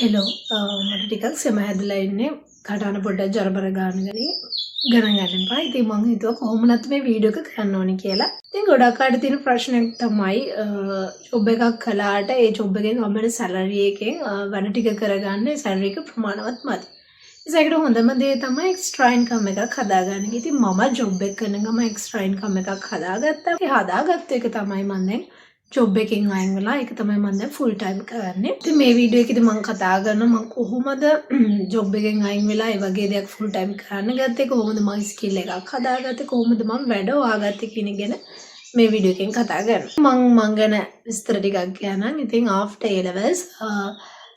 Hello, මට ටිකක් සෙම හැදිලා ඉන්නේ. කටහඬ පොඩ්ඩක් ජරබර ගාන ගණන් ගන්න එපා. ඉතින් මං හිතුවා කොහොම නැත් මේ වීඩියෝ එක කරන්න ඕනි කියලා. ඉතින් ගොඩක් අයට තියෙන ප්‍රශ්නයක් තමයි ජොබ් එකක් කළාට ඒ ජොබ් එකෙන් හම්බෙන සැලරි එකෙන් වැඩ ටික කරගන්න ඒ සැලරි එක ප්‍රමාණවත් මදි. ඉතින් ඒකට හොඳම දේ තමයි එක්ස්ට්‍රා ඉන්කම් එකක් හදාගන්න එක. ඉතින් මම ජොබ් එක කරන ගමන් එක්ස්ට්‍රා ඉන්කම් එකක් හදාගත්තා. ඒ හදාගත්තු එක තමයි මං දැන් ජොබ් එකෙන් අයින් වෙලා ඒක තමයි මම දැන් ෆුල් ටයිම් කරන්නේ. ඉතින් මේ වීඩියෝ එකේදී මම කතා කරනවා මම කොහොමද ජොබ් එකෙන් අයින් වෙලා ඒ වගේ දෙයක් ෆුල් ටයිම් කරන්න ගත්තේ, කොහොමද මම ස්කිල් එකක් හදාගත්තේ, කොහොමද මම වැඩ හොයාගත්තේ කියන එක ගැන මේ වීඩියෝ එකෙන් කතා කරනවා. මං මං ගැන විස්තර ටිකක් කියන්නම්. ඉතින් after A levels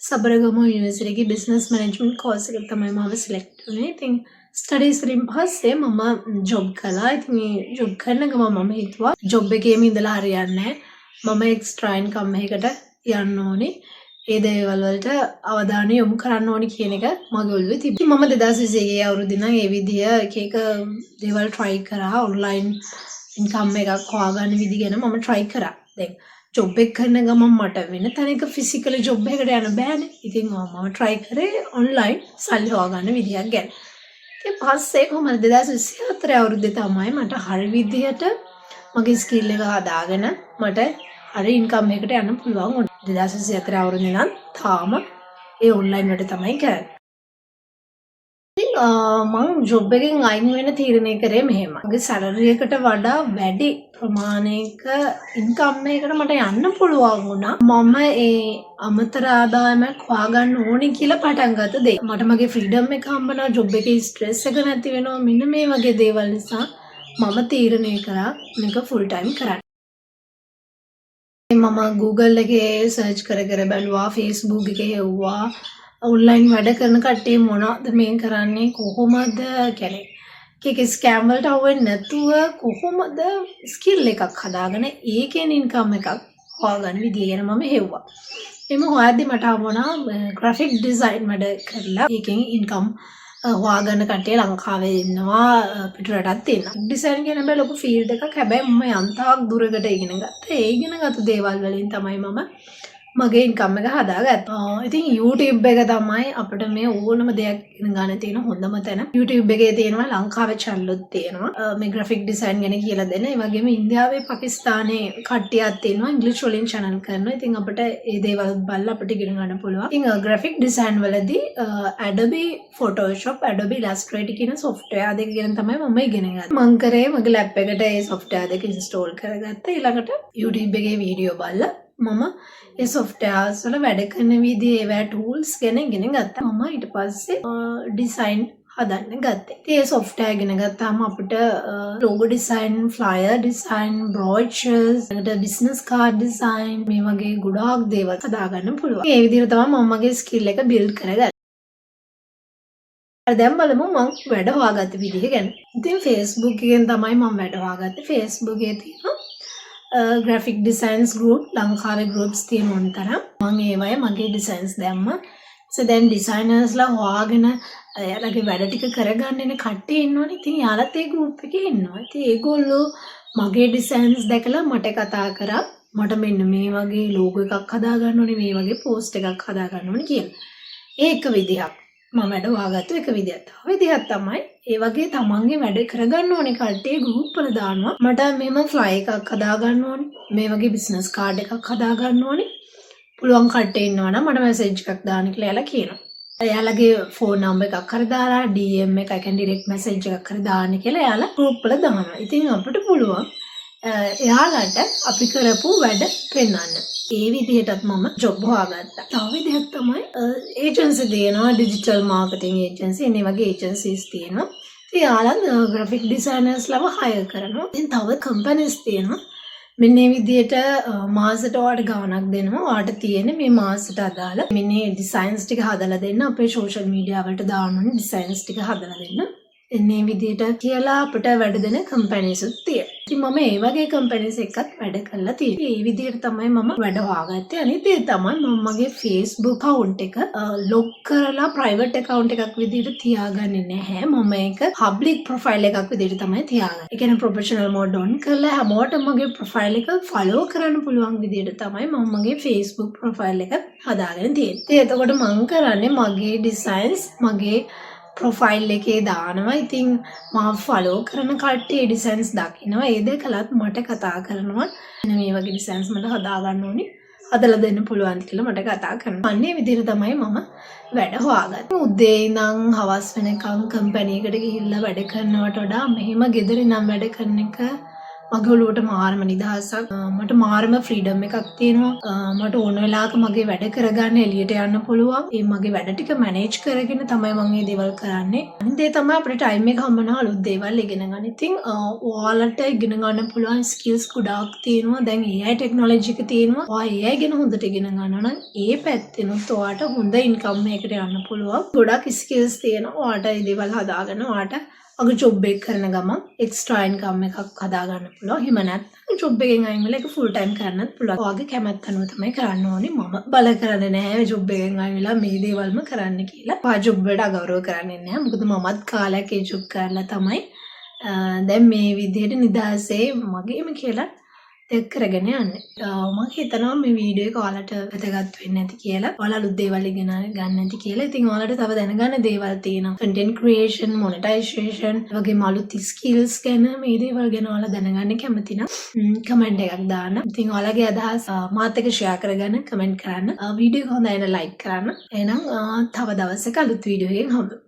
Sabaragamuwa university එකේ බිස්නස් මැනේජ්මන්ට් කෝස් එකට තමයි මම සිලෙක්ට් වුණේ. ඉතින් ස්ටඩීස් වලින් පස්සේ මම ජොබ් කළා. ඉතින් ඒ ජොබ් කරන ගමන් මම හිතුවා ජොබ් එකේම ඉඳලා හරියන්නේ නැහැ. මම එක්ස්ට්‍රා ඉන්කම් එකකට යන්න ඕනේ. ඒ දේවල් වලට අවධානය යොමු කරන්න ඕනි කියන එක මගේ ඔළුවේ තිබ්බා. මම 2021 අවුරුද්දේ නම් ඒ විදිය එක එක දේවල් try කරා. ඔන්ලයින් ඉන්කම් එකක් හොයාගන්න විදි ගැන මම try කරා. දැන් ජොබ් එක කරන ගමන් මට වෙන තැනක ෆිසිකලි ජොබ් එකකට යන්න බෑනේ. ඉතින් මම try කරේ ඔන්ලයින් සල්ලි හොයාගන්න විදියක් ගැන. ඉතින් පස්සේ කොහොමද 2024 අවුරුද්දේ තමයි මට හරි විදියට මගේ ස්කිල් එක හදාගෙන මට හරි ඉන්කම් එකකට යන්න පුළුවන් වුණා. 2024 අවුරුද්දේ නම් තාම ඒ ඔන්ලයින් වැඩ තමයි කරන්නේ. ඉතින් මං ජොබ් එකෙන් අයින් වෙන තීරණය කරේ මෙහෙම. මගේ සැලරි එකට වඩා වැඩි ප්‍රමාණයක ඉන්කම් එකකට මට යන්න පුළුවන් වුණා. මම ඒ අමතර ආදායමක් හොයාගන්න ඕනේ කියලා පටන් ගත්ත දේ. මට මගේ ෆ්‍රීඩම් එක හම්බෙනවා, ජොබ් එකේ ස්ට්‍රෙස් එක නැති වෙනවා. මෙන්න මේ වගේ දේවල් නිසා මම තීරණය කරා මේක ෆුල් ටයිම් කරන්න. මම Google එකේ සර්ච් කර කර බැලුවා, Facebook එකේ හෙව්වා, ඔන්ලයින් වැඩ කරන කට්ටිය මොනවද මේ කරන්නේ, කොහොමද කියන්නේ එක එක ස්කෑම් වලට අහු වෙන්නේ නැතුව කොහොමද ස්කිල් එකක් හදාගෙන ඒකෙන් ඉන්කම් එකක් හොයාගන්න විදිය ගැන මම හෙව්වා. එහෙම හොයද්දි මට හම්බුණා ග්‍රැෆික් ඩිසයින් වැඩ කරලා ඒකෙන් ඉන්කම් හොයාගන්න කට්ටිය ලංකාවේ ඉන්නවා, පිට රටත් ඉන්නවා. ඩිසයින් කියන්නේ හැබැයි ලොකු ෆීල්ඩ් එකක්. හැබැයි මම යම් තාක් දුරකට ඉගෙන ගත්තා. ඒ ඉගෙන ගත්ත දේවල් වලින් තමයි මම මගේ ඉන්කම් එක හදාගත්තේ. ඉතින් YouTube එක තමයි අපිට මේ ඕනම දෙයක් ඉගෙන ගන්න තියෙන හොඳම තැන. YouTube එකේ තියෙනවා ලංකාවේ චැනලුත් තියෙනවා. මේ ග්‍රැෆික් ඩිසයින් ගැන කියලා දෙන. ඒ වගේම ඉන්දියාවේ, පාකිස්තානයේ කට්ටියක් ඉන්නවා ඉංග්‍රීසි වලින් චැනල් කරනවා. ඉතින් අපිට ඒ දේවල් බලලා අපිට ඉගෙන ගන්න පුළුවන්. ඉතින් ග්‍රැෆික් ඩිසයින් වලදී Adobe Photoshop, Adobe Illustrator කියන සොෆ්ට්වෙයාර් දෙක ගැන තමයි මම ඉගෙන ගත්තේ. මං කරේ මගේ ලැප් එකට ඒ සොෆ්ට්වෙයාර් දෙක ඉන්ස්ටෝල් කරගත්තා. ඊළඟට YouTube එකේ වීඩියෝ බලලා මම ඒ සොෆ්ට්වෙයාර්ස් වල වැඩ කරන විදිය, ඒවැ ටූල්ස් ගැන ඉගෙන ගත්තා. මම ඊට පස්සේ ඩිසයින් හදන්න ගත්තේ. ඉතින් ඒ සොෆ්ට්වෙයාර් ඉගෙන ගත්තාම අපිට ලෝගෝ ඩිසයින්, ෆ්ලයර් ඩිසයින්, බ්‍රෝචර්ස්, ඊළඟට බිස්නස් කාඩ් ඩිසයින් මේ වගේ ගොඩාක් දේවල් හදාගන්න පුළුවන්. ඒ විදිහට තමයි මම මගේ ස්කිල් එක බිල්ඩ් කරගත්තේ. හරි, දැන් බලමු මං වැඩ හොයාගත්ත විදිහ ගැන. ඉතින් Facebook එකෙන් තමයි මං වැඩ හොයාගත්තේ. Facebook එකේ තියෙනවා ග්‍රැෆික් ඩිසයින්ස් ගෲප්, ලංකාවේ ගෲප්ස් තියෙන ඕන තරම්. මං ඒවයේ මගේ ඩිසයින්ස් දැම්මා. සෝ දැන් ඩිසයිනර්ස්ලා හොයාගෙන එයාලගේ වැඩ ටික කරගන්න එන කට්ටිය ඉන්නවනේ. ඉතින් එයාලත් ඒ ගෲප් එකේ ඉන්නවා. ඉතින් ඒගොල්ලෝ මගේ ඩිසයින්ස් දැකලා මට කතා කරා. මට මෙන්න මේ වගේ ලෝගෝ එකක් හදාගන්න ඕනේ, මේ වගේ පෝස්ට් එකක් හදාගන්න ඕනේ කියලා. ඒ එක විදිහක්. මම වැඩ හොයාගත්තු එක විදිහක්. තව විදිහක් තමයි ඒ වගේ තමන්ගේ වැඩ කරගන්න ඕනේ කට්ටිය ගෲප් වල දානවා. මට මෙහෙම ෆ්ලයර් එකක් හදාගන්න ඕනේ. මේ වගේ බිස්නස් කාඩ් එකක් හදාගන්න ඕනේ. පුළුවන් කට්ටිය ඉන්නවා නම් මට මැසේජ් එකක් දාන්න කියලා එයාලා කියනවා. එයාලගේ ෆෝන් නම්බර් එකක් හරි දාලා DM එක, ඒ කියන්නේ ඩිරෙක්ට් මැසේජ් එකක් හරි දාන්න කියලා එයාලා ගෲප් වල දානවා. ඉතින් අපිට පුළුවන් එයාලට අපි කරපු වැඩ පෙන්වන්න. ඒ විදිහටත් මම ජොබ් හොයාගත්තා. තව විදිහක් තමයි ඒජන්සි තියෙනවා, ඩිජිටල් මාකටිං ඒජන්සි, එනේ වගේ ඒජන්සිස් තියෙනවා. ඉතින් එයාලත් ග්‍රැෆික් ඩිසයිනර්ස් ලව හයර් කරනවා. ඉතින් තව කම්පැනිස් තියෙනවා. මෙන්න මේ විදිහට මාසෙට ඔයාලට ගාණක් දෙනවා. ඔයාලට තියෙන මේ මාසෙට අදාළ මෙන්න මේ ඩිසයින්ස් ටික හදලා දෙන්න, අපේ සෝෂල් මීඩියා වලට දාන්න ඕනේ ඩිසයින්ස් ටික හදලා දෙන්න. එන්නේ විදිහට කියලා අපිට වැඩ දෙන කම්පැනිසුත් තියෙනවා. ඉතින් මම ඒ වගේ කම්පැනිස් එක්කත් වැඩ කරලා තියෙනවා. ඒ විදිහට තමයි මම වැඩ හොයාගත්තේ. අනිත් දේ තමයි මම මගේ Facebook account එක ලොක් කරලා ප්‍රයිවට් account එකක් විදිහට තියාගන්නේ නැහැ. මම ඒක පබ්ලික් ප්‍රොෆයිල් එකක් විදිහට තමයි තියාගන්නේ. ඒ කියන්නේ ප්‍රොෆෙෂනල් මෝඩ් ඔන් කරලා හැමෝටම මගේ ප්‍රොෆයිල් එක ෆලෝ කරන්න පුළුවන් විදිහට තමයි මම මගේ Facebook profile එක හදාගෙන තියෙන්නේ. ඉතින් එතකොට මං කරන්නේ මගේ ඩිසයින්ස් මගේ ප්‍රොෆයිල් එකේ දානවා. ඉතින් මාව ෆලෝ කරන කට්ටිය ඒ ඩිසයින්ස් දකිනවා. ඒ දැකලත් මට කතා කරනවා. මෙන්න මේ වගේ ඩිසයින්ස් මට හදාගන්න ඕනි, හදලා දෙන්න පුළුවන්ද කියලා මට කතා කරනවා. අන්න ඒ විදිහට තමයි මම වැඩ හොයාගත්තේ. උදේ ඉඳන් හවස් වෙනකන් කම්පැනි එකට ගිහිල්ලා වැඩ කරනවට වඩා මෙහෙම ගෙදර ඉඳන් වැඩ කරන එක මගේ ඔළුවට මාරම නිදහසක්. මට මාරම ෆ්‍රීඩම් එකක් තියෙනවා. මට ඕන වෙලාවක මගේ වැඩ කරගන්න එළියට යන්න පුළුවන්. ඒ මගේ වැඩ ටික මැනේජ් කරගෙන තමයි මම මේ දේවල් කරන්නේ. අනිත් දේ තමයි අපිට ටයිම් එක හම්බ වෙනවා අලුත් දේවල් ඉගෙන ගන්න. ඉතින් ඔයාලට ඉගෙන ගන්න පුළුවන් ස්කිල්ස් ගොඩාක් තියෙනවා. දැන් AI technology එක තියෙනවා. ඔයා AI ගැන හොඳට ඉගෙන ගන්නවා නම් ඒ පැත්තෙනුත් ඔයාට හොඳ ඉන්කම් එකකට යන්න පුළුවන්. ගොඩක් ස්කිල්ස් තියෙනවා. ඔයාට මේ දේවල් හදාගෙන ඔයාට ඔයාගේ ජොබ් එක කරන ගමන් එක්ස්ට්‍රා ඉන්කම් එකක් හදාගන්න පුළුවන්. එහෙම නැත්නම් ජොබ් එකෙන් අයින් වෙලා ඒක ෆුල් ටයිම් කරන්නත් පුළුවන්. ඔයාගේ කැමැත්ත අනුව තමයි කරන්න ඕනේ. මම බල කරන්නේ නැහැ ජොබ් එකෙන් අයින් වෙලා මේ දේවල්ම කරන්න කියලා. ඔයා ජොබ් වලට අගෞරව කරන්නේ නැහැ. මොකද මමත් කාලයක් ඒ ජොබ් කරලා තමයි දැන් මේ විදිහට නිදහසේ මගේම කියලා දෙයක් කරගෙන යන්නේ. මං හිතනවා මේ වීඩියෝ එක ඔයාලට වැදගත් වෙන්න ඇති කියලා. ඔයාලා අලුත් දේවල් ඉගෙන ගන්න ඇති කියලා. ඉතින් ඔයාලට තව දැනගන්න දේවල් තියෙනවා. කන්ටෙන්ට් ක්‍රියේෂන්, මොනිටයිසේෂන්, වගේම අලුත් ස්කිල්ස් ගැන, මේ දේවල් ගැන ඔයාලා දැනගන්න කැමති නම් කමෙන්ට් එකක් දාන්න. ඉතින් ඔයාලගේ අදහස් මාත් එක්ක ෂෙයා කරගන්න කමෙන්ට් කරන්න. වීඩියෝ එක හොඳයි නම් ලයික් කරන්න. එහෙනම් තව දවසක අලුත් වීඩියෝ එකකින් හම්බෙමු.